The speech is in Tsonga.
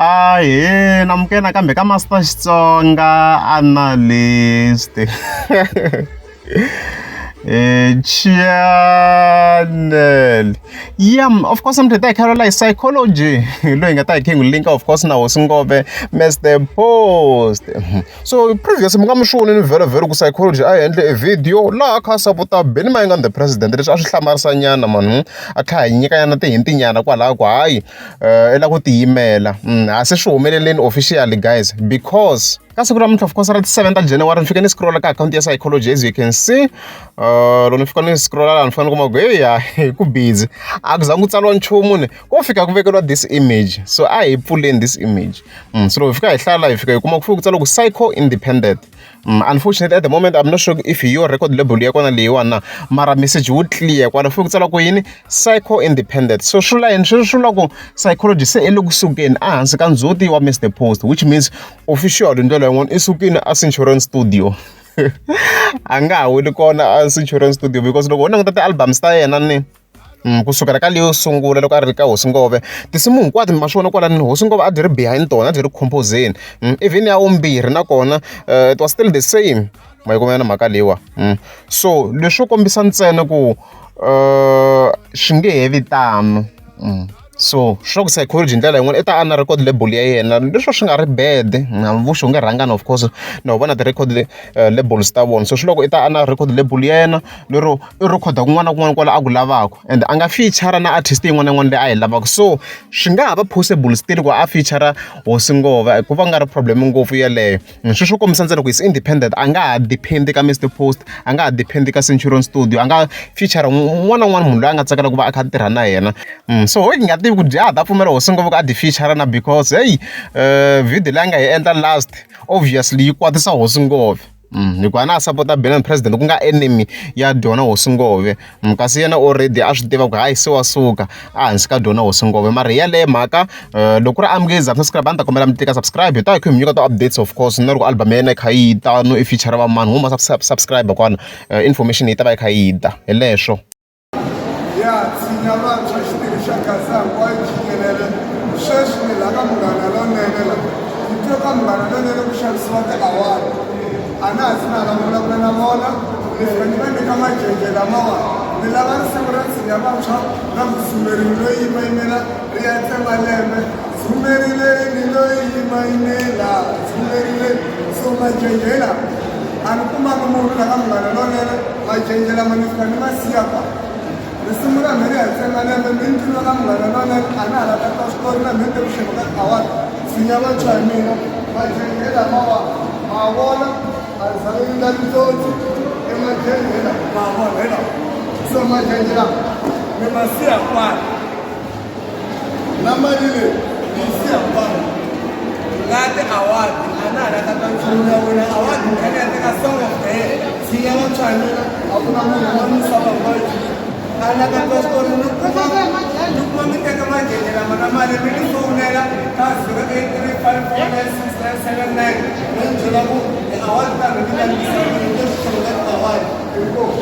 Ahee namukela nakambe ka Master Xitsonga Analyst channel ya of course mi ta hi kha hi psychology loyi hi nga ta hi kha hi n'wi link of course na hosi Ngove Mr Post so previous mi nga mi swi vonile vhele ku psychology a hi endle e video laha a kha a sapota Benny Mayengani the president leswi a swi hlamarisa nyana mani a tlha a hi nyika nyana tihinti nyana kwalaya ku hayi i lava ku tiyimela a se swi humeleleni officially guys because ka siku ra namuntlha of course ra ti-7 ta January ni fike ni scrolla ka akhawunti ya psychology as you can see loko ni fika ni scrolla laha ni fika ni kuma ku heyi hi ku busy a ku zangi ku tsariwa nchumu ni ko fika ku vekeriwa this image so a hi pfuleni this image so loko hi fika hi hlaya laha hi fika hi kuma ku fika ku tsariwa ku psycho independent unfortunately at the moment I'm not sure if hi yo record label ya kona leyiwani na mara message wu clear kwala fika ku tsariwa ku yini psycho independent so swi vula yini sweswo swi vula ku psychology se i le kusukeni ehansi ka ndzhuti wa Mr Post which means official hi ndlela yin'wana i sukile a Centurion Studio a nga ha weli kona a Centurion Studio because loko ho languta ti-albums ta yena ni kusukela ka leyo sungula loko a ri ka Hosi Ngove tinsimu hinkwato ma swi vona kwalani Hosi Ngove a byi ri behind tona a byi ri composeni even ya vumbirhi nakona it was still the same ma yi kuma na mhaka leyiwa so leswo kombisa ntsena ku swi nge he vi tano so swa ku psychology hi ndlela yin'wana i ta a na record label ya yena leswo swi nga ri bad vuxi u nge rhangani of course na vona ti-record labels ta vona so swi loko i ta a na record label ya yena lero i rhekhoda kun'wana na kun'wana kwala a ku lavaka and a nga feature na artist yin'wana na yin'wana leyi a yi lavaka so swi nga ha va possible still ku a feature Hosi Ngove ku va nga ri problem ngopfu yeleyo sweswo swo kombisa ntsena ku is independent a nga ha depend ka Mr Post a nga ha depend ka Centurion Studio a nga feature un'wana na un'wana munhu loyi a nga tsakela ku va a kha a tirha na yena so ho hi nga tivi ku dya ha ta pfumela Hosi Ngove ku a di feature na because hey video leyi a nga yi endla last obviously yi kwatisa Hosi Ngove hikuva na sapota Benny president ku nga enemy ya dyona Hosi Ngove kasi yena already a swi tiva ku hayi se wa suka ehansi ka dyona Hosi Ngove mara hi yaleyo mhaka loko ku ri amukezi subscribe a ni ta kombela mi tika subscribe hi ta hi kha hi mi nyika ti-updates of course na loko album ya yena yi kha yi ta no i feature va mani huma subscribe kwana information yi ta va yi kha yi ta hi leswo. Ya tshinya vantshwa xitirhi xa Gaza hinkwayo jikelele sweswi ni la ka Munghana Lonene la ni twe ka Munghana Lonene ku xavisiwa ti-award a na ha zi na la vulavula na vona ni fika ni va nyika majenje lamawa ni lava risimu ra tshinya vantshwa ra ku dzumerini loyi yimayimela ri ya tsema lembe dzumerileni loyi yimayimela dzumerileni so majenje lawa a ni kumanga munhu la ka Munghana Lonene majenje lama ni fika ni ma siya kwa risimu ra mhe ri ya tsema lembe mi ni twile ka Munghana Lonene a na ha la ta twa switori na mhe ni te ku xava ka award tshinya vantshwa hi mina majenje lamawa ma vona a ni zange ni ndla titsotsi i majenje lawa ma vona hi lawa so majenje lama ni ma siya kwala na mali leyi ni yi siya kwala nga ti-award a na ha la ta twa nchumu ya wena award ni tlhela ni ya teka song of the year tshinya vantshwa hi mina a ku na munhu wa misava hinkwayo a la ta twa xitori ni kuma ni kuma mi teka majenje lama na mali mi ni fowunela ka 0835496979 mi ni byela ku ti-award ta ni ta ni te swi ka ti-award inkomu.